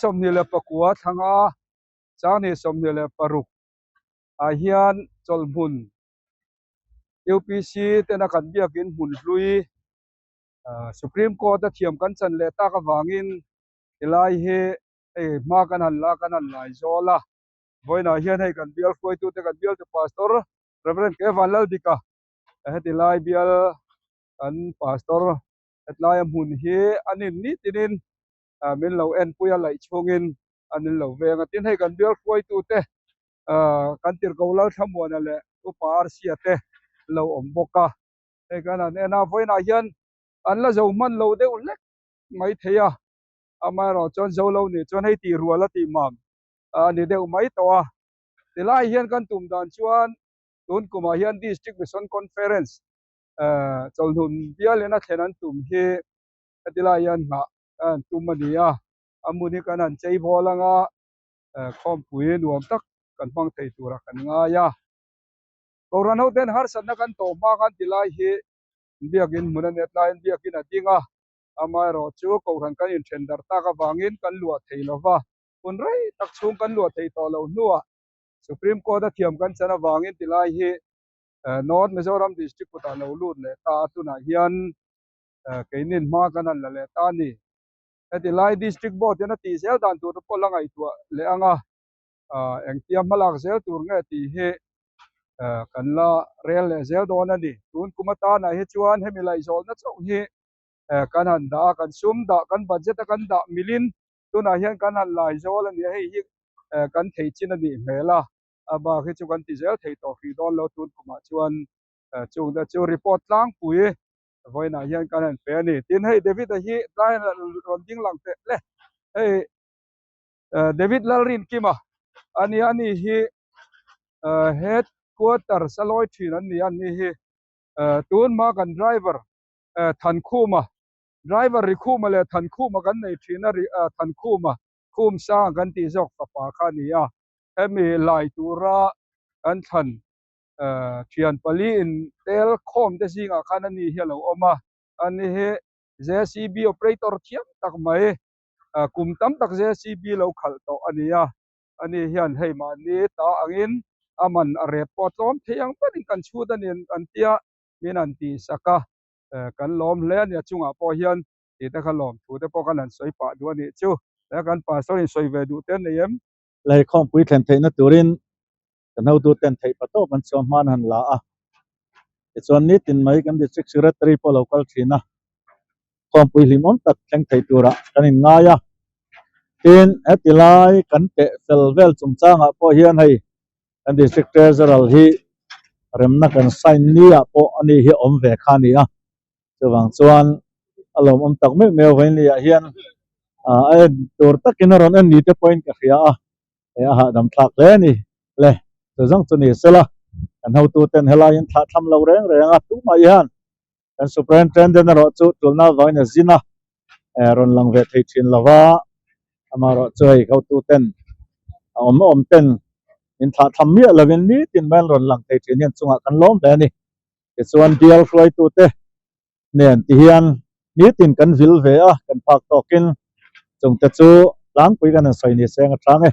29 thlanga Sanghnih 26 ah hian chawlhmun UPC tena kan biakin hmun hlui Supreme Court a thiam kan chan leh tak avangin tilai hi hei hma kan han la kan han lai zawl a. Vawiinah hian hei kan bial hruaitute kan bialtu Pastor Rev. K. Vanlaldika heti lai bial kan Pastor hetlaia hmun hi an in nitinin min lo enpui a laih chhungin an in lo veng a. Tin hei kan bial hruaitute kan tirhko Lalthlamuana leh Upa Arsia te lo awm bawk a. Hei kan han en a, vawiinah hian an la zo hman lo deuh hlek mai thei a, amaherawh chuan zo lo nih chuan hei tih rual a tih mam a ni deuh mai tawh a. Tilai hian kan tum dan chuan tun kumah hian District Mission Conference chawlhnun bialin a thlen an tum hi heti lai hian nghah a han tum a ni a, a hmun hi kan han chei bawl anga khawmpui nuam tak kan hmang thei turah kan ngai a. Kohhran ho ten harsatna kan tawh hma khan ti lai hi biakin hmun a nia tlaiin biakin a ding a, amaherawh chu kohhran kan inthen darh tak avangin kan luah thei lo va, hun rei tak chhung kan luah thei tawh loh hnuah Supreme Court a thiam kan chan avangin ti lai hi North Mizoram District kutah lo lut leh ta a, tunah hian keinin hma kan han la leh ta a ni. Heti lai District Board hian a tih zel dan tur te pawh la ngaihtuah leh ang a, engtia hmalak zel tur nge tih hi kan la rel leh zel dawn a ni. Tun kum atanah hi chuan hemi laihzawlna chauh hi kan han dah a, kan sum dah, kan budget a kan dah milin tunah hian kan han laizawl a ni a, hei hi kan thei chin a nih hmel a, a bak hi chu kan ti zel thei tawh hrih dawn lo tun kumah chuan chung te chu report tlangpui vawiinah hian kan han pe a ni. Tin hei David-a hi tlai rawn ding lang teh le, hei David Lalrinkima a nia ani hi head quarter salawi thin an ni a ni hi tunhma kan driver Thankhuma driver Rikhuma leh Thankhuma kan nei thin a Thankhuma khum sang kan tih zawk fapa kha a ni a hemi lai tura kan thlan thian pali in tel khawm te zingah khan ani hi a lo awm a ani hi JCB operator thiam tak mai kum tam tak JCB lo khalh tawh a ni a, ani hian hei mahni ta angin a man a rep pawh tlawm thei ang berin kan chhut a ni an tia min han tih sak a, kan lawm hle a ni a chungah pawh hian tih te kha lawm thu te pawh kan han sawi pah duh a nih chu, kan pastor in sawi ve duh te an nei em? Lei khawmpui thlen theihna turin kan hotuten theih pa tawp an chuang hman han la a, tichuan nitin mai kan District Secretary pawh a lo kal thin a, khawmpui hlimawm tak thleng thei turah kan inngai a. Tin, heti lai kan teh fel vel chungchangah pawh hian hei kan District Treasurer hi remna kan sign niah pawh ani hi awm ve kha a ni a, chuvang chuan a lawmawm tak meuh meuh vawiinliah hian a en tur takin a rawn en ni te pawhin ka hria a. He a hahdam thlak hle a ni le. Chu zawng chu ni sela, kan hotuten helaiin thlah thlam lo reng reng a, tumah hian kan Superintendent erawh chu tulna avangin a zin a, rawn lang ve thei thin lo va, amaherawh chu hei hotuten a awm awm ten min thlah tham miah lovin nitin mai an rawn lang thei thin hian chungah kan lawm hle a ni. Tichuan bial hruaitute nen ti hian nitin kan vil ve a, kan phak tawkin chungte chu tlangpui kan han sawi ni se ang a chang e.